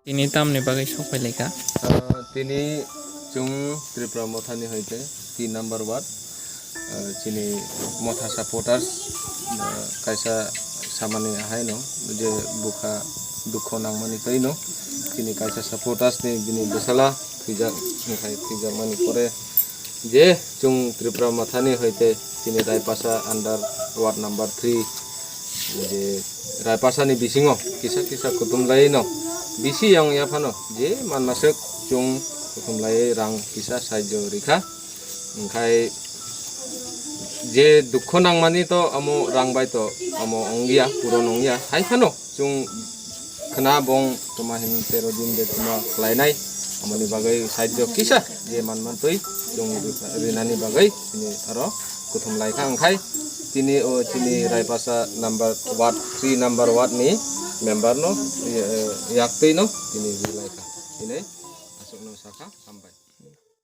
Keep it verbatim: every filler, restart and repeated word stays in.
Tini tamni bagwi sok phai laikha? Ah, tini chwng Tripura Mothani hoite tin number ward, ah, chini Motha supporters, ah, kaisa samani ahaino je bukha dukho nangmani twi no chini kaisa supporters ni bini bwsala thwijak, thwijakmani pore je chwng Tripura Mothani hoite chini Raipasa under ward number three, je Raipasa ni bisingo kisa kisa kuthumlai no bisi yang yaphano je manmaswk chwng kuthumlai rang kisa sahajyo rikha. Hwnkhe je dukho nangmani to amo rang bai to amo ongya, puron ongya, hai phano chwng khna bong toma hin tero din de toma khlainai, amoni bagwi sahajyo kisa je manmantwi chwng rinani bagwi tini aro kuthum laikha. Hwnkhe tini o chini Raipasa number ward, three number ward ni member no, eh, yaktwi no tini ri laikha. Tini aswk no sakha, hambai.